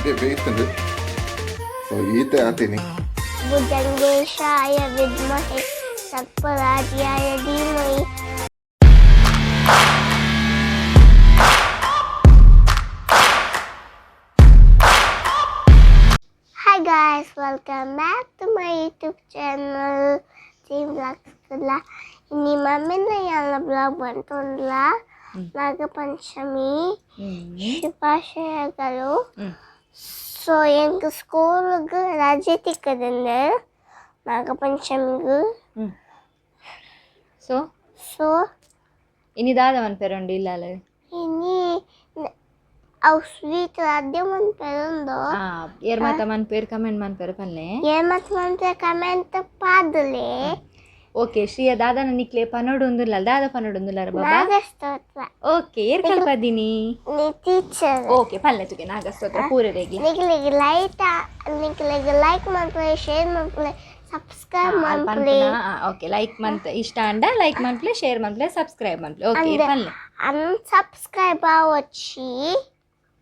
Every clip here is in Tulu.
ಅಡ್ಡೆ ಬೇಯ್ತಂಡು. ಸೊ ಈತೆ ಆತೀನಿ. ಭುಜಂಗೇಶಾಯ ವಿದ್ಮಹೆ ಸರ್ಪರಾಜ್ಯಾಯ ಧೀಮಹಿ. Hi guys, welcome back to my YouTube channel Team Vlogs Kudla. ಇನಿ ಮಮ್ಮಿನ ಎಲ್ಲ ಬ್ಲಾಗ್ ಬಂತುಂಡ್ಲ ನಾಗಪಂಚಮಿ ಶುಭಾಶಯಗಳು. ಸೊ ಎಂಕ್ ಸ್ಕೂಲ್ಗೆ ರಜೆ ತಿಕ್ಕದಂಡು ನಾಗಪಂಚಮಿಗೆ. ಸೊ ಸೊ ಇನಿ ದಾದ ಮನ್ಪೆರುಂಡು ಇಲ್ಲಾಲ್? ಇನಿ ಅವು ಸ್ವೀಟ್ ಅಡ್ಡೆ ಮನ್ಪೆರುಂಡು. ಏರ್ ಮಾತ ಮನ್ಪೇರ್ ಕಮೆಂಟ್ ಮನ್ಪೆರ್ ಪನ್ಲೆ. ಏನ್ ಮತ್ತೆ ಮನ್ಪೆ ಕಮೆಂಟ್ ಪಾದಲೆ. ಓಕೆ ಶ್ರೀಯ, ದಾದನ ನಿಕ್ಲೆ ಪನೋಡು ಉಂದುಲ್ಲ, ದಾದ ಪನೋಡು ಉಂದುಲ್ಲಾರ ಬಾಬಾ? ನಾಗಸ್ತೋತ್ರ. ಓಕೆ, ಏರ್ ಕಲ್ಪದಿನಿ? ನೀ ಟೀಚರ್. ಓಕೆ, ಪಲ್ಲೆ ತುಗೆ ನಾಗಸ್ತೋತ್ರ ಪೂರೆರೆಗ್ಲ. ನಿಕ್ಲಿಗೆ ಲೈಟ್, ನಿಕ್ಲಿಗೆ ಲೈಕ್ ಮನ್ಪುಲೆ, ಶೇರ್ ಮನ್ಪುಲೆ, ಸಬ್ಸ್ಕ್ರೈಬ್ ಮನ್ಪುಲೆ. ಓಕೆ, ಲೈಕ್ ಮಂತ್ ಇಷ್ಟ ಅಂಡ ಲೈಕ್ ಮನ್ಪ್ಲೆ, ಶೇರ್ ಮನ್ಪ್ಲೆ, ಸಬ್ಸ್ಕ್ರೈಬ್ ಮನ್ಪ್ಲೆ. ಓಕೆ. ಅಂದೆ. ಪಲ್ಲೆ. ಅನ್ಸಬ್ಸ್ಕ್ರೈಬ್ ಆವೊಚ್ಚಿ.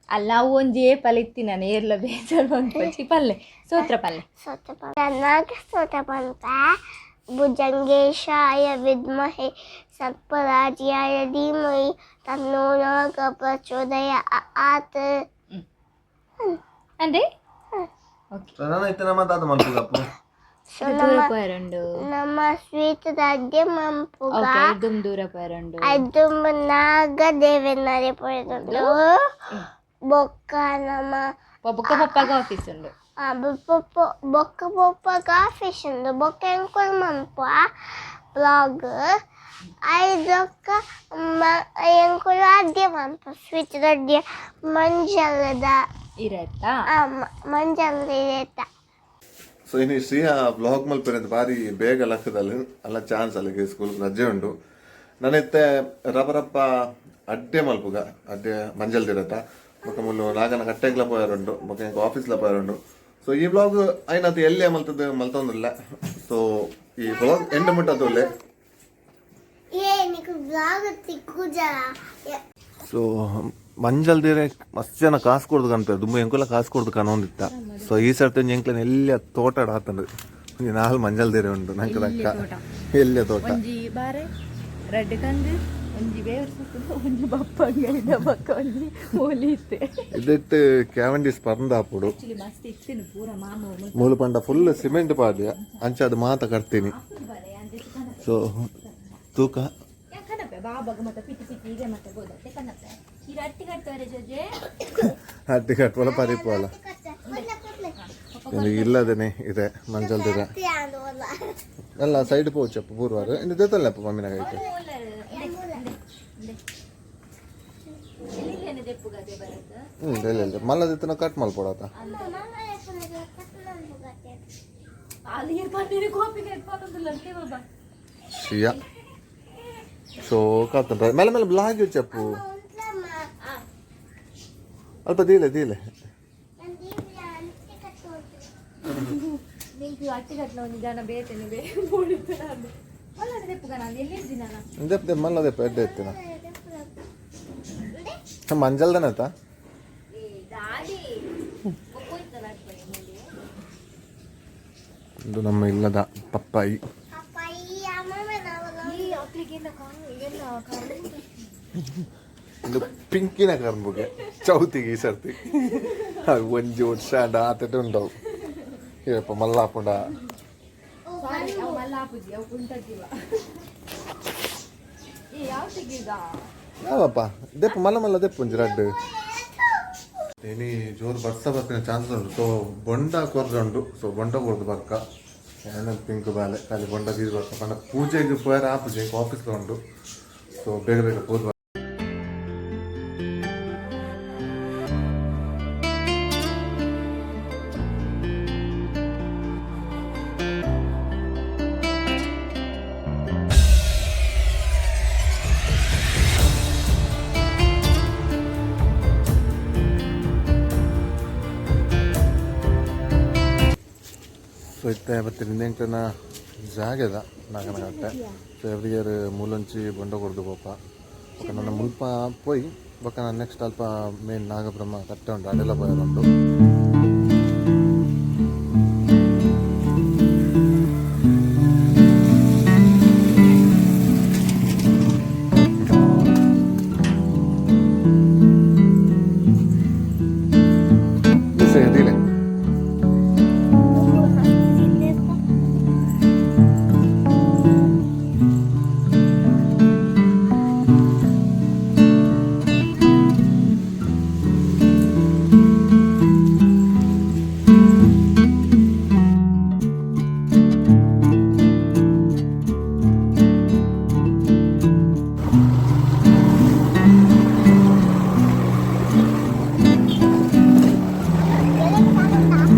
ಅಲ್ಲ, ಅವು ಒಂಜಿ ಏಪಲ್ ಇತ್ತಿ ನಾನು ಏರ್ಲ ಬೇಜಾರ್ ಬಂದ್ಪಚ್ಚಿ. ಪಲ್ಲೆ, ಸೋತ್ರ ಪಲ್ಲೆ. ಸ್ತೋತ್ರ, ನಾಗಸ್ತೋತ್ರ ಪನ್ಪ. ಭುಜಂಗೇಶಾಯ ವಿದ್ಮಹೆ ಸರ್ಪರಾಜ್ಯಾಯ ಧೀಮಹಿ ತನ್ನೋ ನಾಗ ಪ್ರಚೋದಯ ಆತ್. ಅಂದೆ, ಓಕೆ. ಸೊ ನಾನು ಇತ್ತೆ ನಮ್ಮ ದಾದ ಮನ್ಪುಗಪ್ಪು? ಸೊ ದೂರ ನಮ್ಮ ಪೋಯರುಂಡು. ನಮ್ಮ ಸ್ವೀಟ್ ಅಡ್ಡೆ ಮಂಪುಗ. ಓಕೆ, ದುಮ್ ದೂರ ಪೋಯರುಂಡು. ಅದು ನಾಗ ದೇವೆನರೆ ಪೋಯರುಂಡು. ಬೊಕ್ಕ ನಮ್ಮ ಬೊಕ್ಕ ಪಪ್ಪಾಗ ಆಫೀಸ್ ಉಂಡು. ಆ, ಬೊಕ್ಕ ಬೊಕ್ಕ ಪೊಪ್ಪಗ ಆಫೀಸ್ ಉಂಡು. ಬೊಕ್ಕ ಎಂಕುಲು ಮನ್ಪ ಬ್ಲಾಗ್ ಐದೊಕ್ಕ ಎಂಕುಲು ಅಡ್ಡೆ ಮನ್ಪ, ಸ್ವೀಟ್ ಅಡ್ಡೆ ಮಂಜಲದ. ಇರತ್ತಾ? ಮಂಜಲ್ ಇರತ್ತ. ಸೊ ಇನ್ನು ಶ್ರೀಯಾ ಬ್ಲಾಗ್ ಮಲ್ಪೆರಂತ ಬಾರಿ ಬೇಗ ಲಕ್ಕದಲ್ಲಿ ಅಲ್ಲ ಚಾನ್ಸ್ ಅಲ್ಲಿಗೆ ಸ್ಕೂಲ್ ರಜೆ ಉಂಡು. ನಾನಿತ್ತೆ ರಬರಪ್ಪ ಅಡ್ಡೆ ಮಲ್ಪುಗ, ಅಡ್ಡೆ ಮಂಜಲ್ ದಿರತ. ಬೊಕ ಮುಲ್ಲು ನಾಗನ ಕಟ್ಟೆಗ್ಲ ಪೋಯರುಂಡು, ಬೊಕ ಎಂಕ್ ಆಫೀಸ್ಲ ಪೋಯರುಂಡು. ಸೊ ಈ ಬ್ಲಾಗ್ ಐನತ್ ಎಲ್ಲಿ ಮಲ್ತದ್ದು ಮಲ್ತೊಂದಿಲ್ಲ. ಸೊ ಈ ಬ್ಲಾಗ್ ಎಂಡ್ ಮುಟ್ಟದುಲ್ಲೆ. ಏ, ನಿಕ್ ಬ್ಲಾಗ್ ತಿಕ್ಕುಜರ. ಸೊ ಮಂಜಲ್ದಿರೆ ಮಸ್ತ್ ಜನ ಕಾಸು ಕೊಡ್ದು ಕಾಣ್ತಾರೆ. ದುಂಬು ಎಂಕುಲ ಕಾಸು ಕೊಡ್ದು ಕಾಣೊಂದಿತ್ತ. ಸೊ ಈ ಸರ್ತಿ ಒಂಜಿ ಎಂಕ್ಲೆನ ಎಲ್ಲಿಯ ತೋಟ ಆತಂಡು. ಒಂಜಿ ನಾಲ್ ಮಂಜಲ್ದಿರೆ ಉಂಡು ನಂಗೆ ದಕ್ಕ ಎಲ್ಲಿಯ ತೋಟ. ಒಂಜಿ ಬಾರೆ, ರಡ್ಡ್ ಕಂದು, ಒಂಜಿ ಬೇವರು ಸೊಪ್ಪು, ಒಂಜಿ ಬಪ್ಪಂಗ ಇದ, ಬೊಕ್ಕ ಒಂಜಿ ಹೋಲಿ ಇತ್ತೆ. ಇದೆಟ್ಟು ಕ್ಯಾವಂಡಿಸ್ ಪರಂದ ಆಪುಡು. ಆಕ್ಚುಲಿ ಮಸ್ತ್ ಇತ್ತಿನ ಪೂರ ಮಾಮ. ಮೂಲು ಪಂಡ ಫುಲ್ ಸಿಮೆಂಟ್ ಪಾಡ್ಯ, ಅಂಚ ಅದು ಮಾತ ಕಟ್ತೀನಿ. ಸೊ ತೂಕ. ಕನಪೆ ಬಾಬಾಗ ಮತ್ತೆ ಪಿಟಿ ಪಿಟಿ ಇದೆ ಮತ್ತೆ ಗೋದತ್ತೆ ಕನಪೆ ಈ ಅಟ್ಟಿ ಕಟ್ತಾರೆ ಜೊಜೆ. ಅಡ್ಡಿ ಕಟ್ವಲ ಪರಿಪೋಲ ಇಲ್ಲದೇನೆ ಇದೆ ಮಂಜಲ್ದಿರ. ಅಲ್ಲ, ಸೈಡ್ ಪೋಚಪ್ಪ ಪೂರ್ವಾರ ಇನ್ನು ದೇತಲ್ಲಪ್ಪ ಮಮ್ಮಿನ ಕೈಟ್. ಹ್ಞೂ, ಇಲ್ಲ ಇಲ್ಲ, ಮಲ್ಲದಿತ್ತನ ಕಟ್ ಮಲ್ಪೊಡಾತ. ಅಲ್ಲಿ ಪನ್ನೀರ್ ಕಾಪಿ ಕಟ್ಪಾನಂದುಲ್ಲ ಬಾಬಾ. ಶಿಯಾ ಸೊ ಕಾತಂಟ ಮೇಲೆ ಮೇಲೆ ಬ್ಲಾಗ್ చెప్పು. ಅಲ್ಪ ದೀಲೆ ದೀಲೆ. ನಿಂಗೆ ಅಟ್ಟಿ ಕಟ್ಲ ಒಂದು ಜನ ಬೇತೇನೆ ಬೇ ಬೋಡಿತ್ತು ಮಲ್ಲ ದೆಪ್ಪುಗ ನಾನು ಎಲ್ಲಿದ್ದಿ ನಾನು? ದೆಪ್ ಮಲ್ಲ ದೆಪ್ಪ ಎಡ್ಡೆ ಎತ್ತಿನ ಮಂಜಲ್ದನತ. ಏ ದಾಡಿ. ಇದು ನಮ್ಮ ಇಲ್ಲದ ಪಪ್ಪಾಯಿ. ಇದು ಪಿಂಕಿನ ಕರ್ಬುಗೆ ಚೌತಿಗೆ ಈ ಸರ್ತಿ ಅದು ಒಂಜಿ ವರ್ಷ ಆತಟ ಉಂಡವು ಇರಪ್ಪ ಮಲ್ಲಾಪುಂಡ. ಮಲ್ಲ ಆಪುಜಿ ಅವು ಕುಂಟಕ್ಕಿವ. ಏ, ಯಾವ ತೆಗೀಗ? ಯಾವಪ್ಪ ದೆಪ್ಪ ಮಲ್ಲ ಮಲ್ಲ ದೆಪ್ಪ ಒಂಜಿ ರಡ್ಡ್. ಇನಿ ಜೋರು ಬರ್ಸ ಬರ್ಪಿನ ಚಾನ್ಸಸ್ ಉಂಟು. ಸೊ ಬೊಂಡ ಕೊರ್ದು ಉಂಟು. ಸೊ ಬೊಂಡ ಕೊರ್ದು ಬರ್ಕ ಏನ ಪಿಂಕ್ ಬಾಲೆ ಖಾಲಿ ಬೊಂಡ ಬೀಸ್ ಬರ್ಕ ಪಂಡ ಪೂಜೆಗೆ ಪೋಯರ ಆಪುಜಿ, ಆಫೀಸ್ಗೆ ಉಂಟು. ಸೊ ಬೇಗ ಬೇಗ ಪೋದು. ಸೊ ಇತ್ತೆ ಬತ್ತಿನ ಎಂಕ್ಲೆನ ಜಾಗೆದ ನಾಗನಕಟ್ಟೆ. ಸೊ ಎವ್ರಿ ಇಯರ್ ಮೂಲೊಂಚಿ ಬೊಂಡ ಕೊರ್ದು ಪೋಪ. ಬೊಕ ನನ್ನ ಮುಲ್ಪ ಪೋಯಿ ಬೊಕ ನಾನು ನೆಕ್ಸ್ಟ್ ಅಲ್ಪ ಮೇನ್ ನಾಗಬ್ರಹ್ಮ ಕಟ್ಟೆ ಉಂಟು, ಅಡೆಲ ಪೋಯರ ಉಂಟು.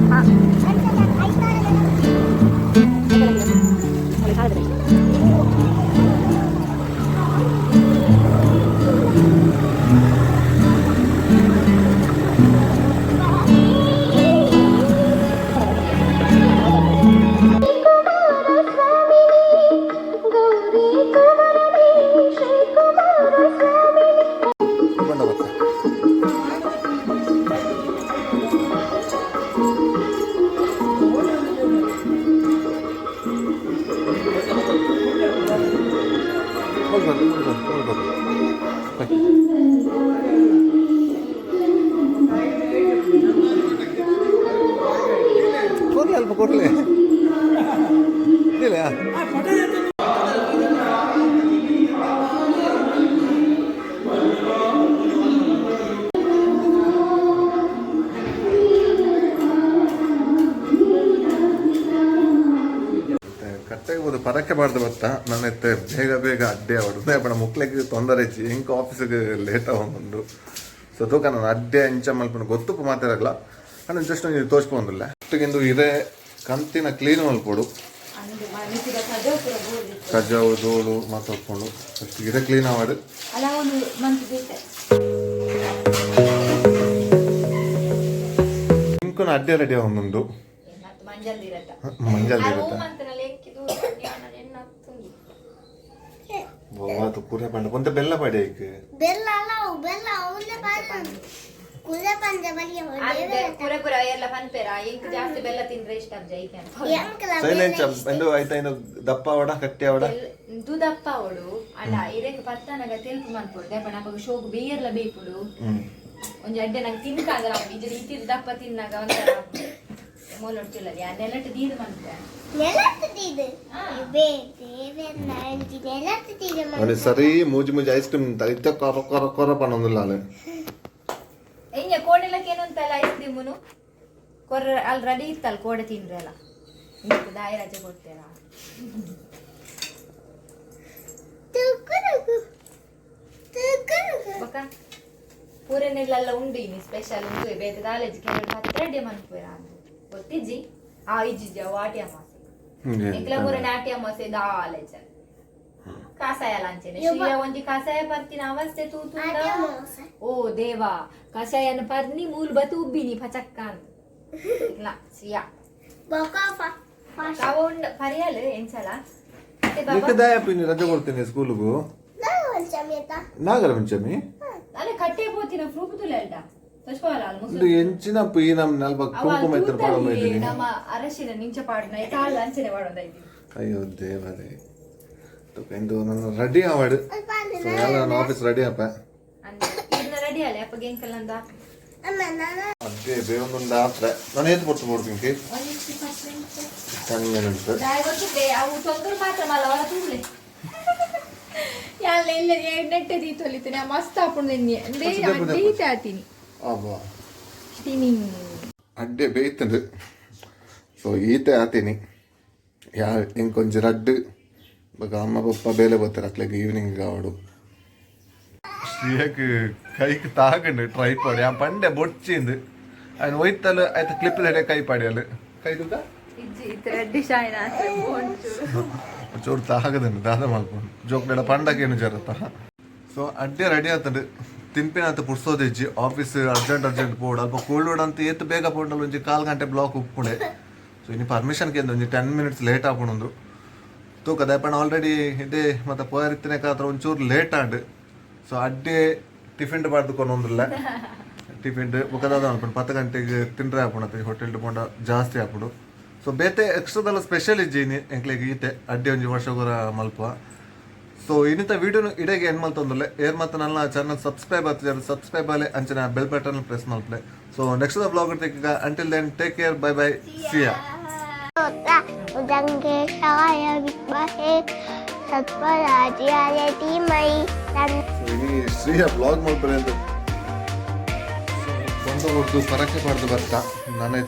ಕೊರ್ಲೆ ಅಲ್ಪ ಕೊರ್ಲೆ ಇಲ್ಲ. ಕಟ್ಟೆಗೆ ಪರಕ್ಕೆ ಬಾರ್ದು ಬತ್ತ ನನ್ನ ಇತ್ತೆ ಬೇಗ ಬೇಗ ಅಡ್ಡೆ ಅವಡು ಪಣ ಮುಕ್ಲೆಗ್ ತೊಂದರೆ ಇಜ್ಜಿ ಇಂಕ ಆಫೀಸಿಗೆ ಲೇಟ್ ಆವೊಂದುಂಡು. ಸೊ ತೂಕ ನಾನು ಅಡ್ಡೆ ಅಂಚ ಮಲ್ಪುನ ಗೊತ್ತುಪ್ಪು ಮಾತಾಡಲ್ಲ ನಾನು ಜಸ್ಟ್ ಒಂಜಿ ತೋಚ್ಪೊಂದುಲ್ಲ ಒಟ್ಟಿಗೆಂದು ಇದೇ ಕಂತಿನ ಕ್ಲೀನ್ ಮಲ್ಪೊಡು. ಅಂದು ಮನಸ್ಸಿದ ಕಜವು ಪೂರ ಬೋರ್ದು. ಕಜವು ಧೂಳು ಮಾತ ಒಪ್ಕೊಂಡು ಫಸ್ಟ್ ಇದೇ ಕ್ಲೀನ್ ಆವಡು. ಅಲ್ಲ, ಒಂದು ಮಂತ್ ಬಿಟ್ಟೆ. ಇಂಕುನ ಅಡ್ಡೆ ರೆಡಿ ಆವೊಂದುಂಡು. ಮತ್ತು ಮಂಜಲ್ದಿರತ್ತ. ಮಂಜಲ್ ಇರುತ್ತೆ. ಮಂತನಲ್ಲಿ ಎಂಕಿದು ಎಣ್ಣ ತುಂಗಿ. ಅದು ಪೂರ ಪಂಡ ಒಂತೆ ಬೆಲ್ಲ ಪಾಡಿ ಐಕ್. ಬೆಲ್ಲ ಅಲ್ಲ ಅವು, ಬೆಲ್ಲ ಅವಲೇ ಪಾಡ ಕುಲೆ ಪಂಜ ಬಲಿಯ. ಪೂರ ಪೂರ ಎಲ್ಲ ಪನ್ಪೇರ ಎಂಕ್ ಜಾಸ್ತಿ ಬೆಲ್ಲ ತಿಂದ್ರೆ ಇಷ್ಟ ಜೈಕೆ ಅಂತ. ಎಂಕಲ. ಸೈಲೆಂಟ್ ಎಂದು ಆಯ್ತಾ ಇನ್ನು ದಪ್ಪ ಅವಡ ಕಟ್ಟಿ ಅವಡ. ದೂದಪ್ಪ ಅವಳು ಅಲ್ಲ ಇರೆಗ್ ಪತ್ತನಗ ತೆಲ್ಪು ಮನ್ಪೊಡು ದೇಪಣ ಅಪಗ ಶೋಕು ಬೇಯರ್ಲ ಬೇಪುಡು. ಒಂಜಿ ಅಡ್ಡೆ ನಂಗೆ ತಿನ್ಕಾಗಲ್ಲ ಇಜ ಇತ್ತಿದ್ ದಪ್ಪ ತಿನ್ನಾಗ ಒಂಥರ ಮೂಲೊಡ್ಚಿಲ್ಲ ನೆಲಟ್ ದೀದ್ ಮನ್ಪೆ. ನೆಲತ್ತಿದೆ ನೆಲತ್ತಿದೆ. ನೋಡಿ ಸರಿ ಮೂಜಿ ಮೂಜಿ ಐಸ್ ಕ್ರೀಮ್ ತಲಿತ ಕೊರ ಕೊರ ಕೊರ ಪನ್ನೊಂದಿಲ್ಲ ಅಲ್ಲ. ಇಂಜ ಕೋಡೆಲಕ್ಕೆ ಏನಂತಲ್ಲ ಐಸ್ ಕ್ರೀಮುನು ಕೊರ್ರ ಅಲ್ಲಿ ರೆಡಿ ಇತ್ತಲ್ಲ ಕೋಡೆ ತಿಂದ್ರಲ್ಲ ಇಂಕ್ ದಾಯಿ ರಜೆ ಕೊಡ್ತೇರಾ. ತುಕ್ಕು ತುಕ್ಕು ತುಕ್ಕು ತುಕ್ಕು. ಬೊಕ ಪೂರೆನೆಲ್ಲ ಉಂಡು ಇನಿ ಸ್ಪೆಷಲ್ ಉಂಡು ಬೇತೆ ಕಾಲೇಜ್ ಕೆಲವು ಹತ್ರ ಅಡ್ಡೆ ಮನ್ಪುರ ಅಂದು ಗೊತ್ತಿಜ್ಜಿ ಆ ಇಜ್ಜಿ ಅವು ಆಟಿ ಅಮಾಸೆ ಎಂಕ್ಲ ಪೂರ ನಾಟಿ ಅಮಾಸೆ ದಾಲೇಜ ಕಾಸಾಯ ಲಾಂಚನೆ ಶ್ರೀಯ ಒಂಜಿ ಕಾಸಾಯ ಪರ್ತಿನ ಅವಸ್ಥೆ ತೂತು. ಆಟಿ ಅಮಾವಾಸ್ಯೆ. ಓ ದೇವಾ ಕಷಾಯನ ಪರ್ನಿ ಮೂಲ್ ಬತು ಉಬ್ಬಿನಿ ಪಚಕ್ಕ ಅಂತ ಇಲ್ಲ ಶ್ರೀಯಾ. ಬೊಕ ಫಾಸ್ಟ್. ಅವ ಉಂಡು ಪರಿಯಲ್ ಎಂಚಲ ಮತ್ತೆ ಬಾಬಾ. ದಾಯಪ್ಪ ರಜೆ ಕೊಡ್ತೀನಿ ಸ್ಕೂಲ್ಗೂ. ನಾನು ಒಂದು ಸಮಯತ. ನಾಗರ ಪಂಚಮಿ. ಅಲ್ಲ ಕಟ್ಟೆ ಪೋತಿನ ಪ್ರೂಫ್ ತುಲೆಲ್ಡ ತೋಚ್ಕೋವಲ್ಲ ಅಲ್ಲಿ. ಇದು ಎಂಚಿನ ಈ ನಮ್ಮ ನಲ್ಬ ಕುಂಕುಮ ಇತ್ತರ ಪಾಡೊಂದು ಇದ್ದೀನಿ. ನಮ್ಮ ಅರಶಿನ ನಿಂಚ ಪಾಡಿನ ಕಾಲು ಅಂಚನೆ ಪಾಡೊಂದೈತಿ. ಅಯ್ಯೋ ದೇವರೇ ಎಂದು ನನ್ನ ರೆಡಿ ಆವಾಡು. ಸೊ ಎಲ್ಲ ನನ್ನ ಆಫೀಸ್ ರೆಡಿ ಅಪ್ಪ. ಅಂದ್ರೆ ಇದನ್ನ ರೆಡಿ ಅಲ್ಲ ಅಪ್ಪ ಗೆಂಕಲ್ ಅಂದ. ಅಮ್ಮ ನಾನು. ಅದೇ ಬೇವೊಂದೊಂದು ಆತ್ರೆ ನಾನು ಏತ್ ಕೊಡ್ತು ಬೋಡ್ಪಿಂಕಿ. 10 ಮಿನಿಟ್ಸ್. ದಾಯ ಗೊತ್ತಿದೆ ಅವು ತೊಂದರೆ ಮಾತ್ರ ಮಲ್ಲ ಅವರ ತೂಲೆ ಯಾಲ್ಲ ಇಲ್ಲ ನೆಟ್ಟೆ ದೀತೊಲಿತೇನೆ ಮಸ್ತ್ ಆಪುಂಡು ಎನ್ನಿ ಅಂದ್ರೆ ಅಡ್ಡಿ ಆತೀನಿ. ಅಬ್ಬಾ. ಸ್ಟೀಮಿಂಗ್. ಅಡ್ಡೆ ಬೇಯ್ತಂದು ಸೊ ಈತೆ ಆತೀನಿ ಯಾ ಇಂಕೊಂಚ ರಡ್ಡು ಬೊಕ ಅಮ್ಮ ಪಪ್ಪ ಬೇಲೆ పోతారు ಅಟ್ಲకి ಈವ್ನಿಂಗ್ ಕಾವಡು. ಶ್ರೀಯಕ್ ಕೈಕ್ ತಾಗಂಡು ಟ್ರೈಪಾಡ್ ಯಾ ಪಂಡೆ ಬೊಡ್ಚಿಂದು ఆయన ಒಯ್ತಲು ಆಯ್ತು ಕ್ಲಿಪ್ ಕೈ ಪಾಡಿಯಲು ಕೈ ತೂಕ. ಇಜ್ಜಿ ಇತ್ತು ರೆಡ್ಡಿ ಶಾಯಿನ. ಚೂರು ತಾಗದಂಡು ದಾದ ಮಲ್ಪುಂಡು ಜೋಕ್ಲೆಡ ಪಂಡಕೇನು ಜರತ್ತ. ಸೊ ಅಡ್ಡೆ ರೆಡಿ ಆತಂಡು ತಿನ್ಪಿನ ಪುರ್ಸೋದಿಜ್ಜಿ ಆಫೀಸ್ ಅರ್ಜೆಂಟ್ ಅರ್ಜೆಂಟ್ ಪೋಡು ಅಲ್ಪ ಕೋಲ್ಡ್ ಅಂತ ಏತ್ ಬೇಗ ಪೋಂಡಲ್ ಒಂಜಿ ಕಾಲ್ ಗಂಟೆ ಬ್ಲಾಕ್ ಉಪ್ಪುಂಡೆ. ಸೊ ಇನ್ನು ಪರ್ಮಿಷನ್ ಕೇಂದ್ರ ಒಂಜಿ 10 ಮಿನಿಟ್ಸ್ ಲೇಟ್ ಆಪುಂಡು ತೂಕ ದಾಯಪಂಡ ಆಲ್ರೆಡಿ ಇದೇ ಮತ್ತೆ ಪೋಯರಿತ್ತಿನ ಕಾತ್ರ ಒಂಚೂರು ಲೇಟ್ ಆಂಡ್. ಸೊ ಅಡ್ಡೆ ಟಿಫಿನ್ ಪಾಡ್ದುಕೊಂಡೊಂದಿಲ್ಲ ಟಿಫಿನ್ ಬೊಕ ದಾದ ಮಲ್ಪುಂಡು 10 ಗಂಟೆಗೆ ತಿಂಡ್ರೆ ಆಪುಂಡು ಹೋಟೆಲ್ ಪೋಂಡ ಜಾಸ್ತಿ ಆಪುಂಡು. ಸೊ ಬೇತೆ ಎಕ್ಸ್ಟ್ರಾದಲ್ಲ ಸ್ಪೆಷಲ್ ಇಜ್ಜಿ ಇನಿ ಎಂಕ್ಲೆಗ್ ಈತೆ ಅಡ್ಡೆ ಒಂಜಿ ವರ್ಷ ಪೂರ ಮಲ್ಪ. ಸೊ ಇನ್ನಿತ ವೀಡಿಯೋನು ಇಡೆಗೆ ಎಂಡ್ ಮಲ್ತೊಂದುಲ್ಲೆ ಏರ್ ಮತ್ತು ನನ್ನ ಚಾನಲ್ ಸಬ್ಸ್ಕ್ರೈಬ್ ಆಗ್ತಿದ್ದಾರೆ ಸಬ್ಸ್ಕ್ರೈಬ್ ಆಲೆ ಅಂಚನೆ ಬೆಲ್ ಬಟನ್ ಪ್ರೆಸ್ ಮಲ್ಪಲೆ. So next vlog until then take care, bye bye, see ya. ಉದಂಗೇಶಾಯ ವಿದ್ಮಹೇ ಸತ್ವರಾಜ್ಯಾಯ ಧೀಮಹಿ ತನ್ನ ಇನಿ ಶ್ರೀಯ ಬ್ಲಾಗ್ ಮಲ್ಪರೆ ಅಂತ ಸ್ವಂತ ಕೊಡ್ದು ಪರಕೆ ಪಾಡ್ದು ಬರ್ತಾ ನಾನು.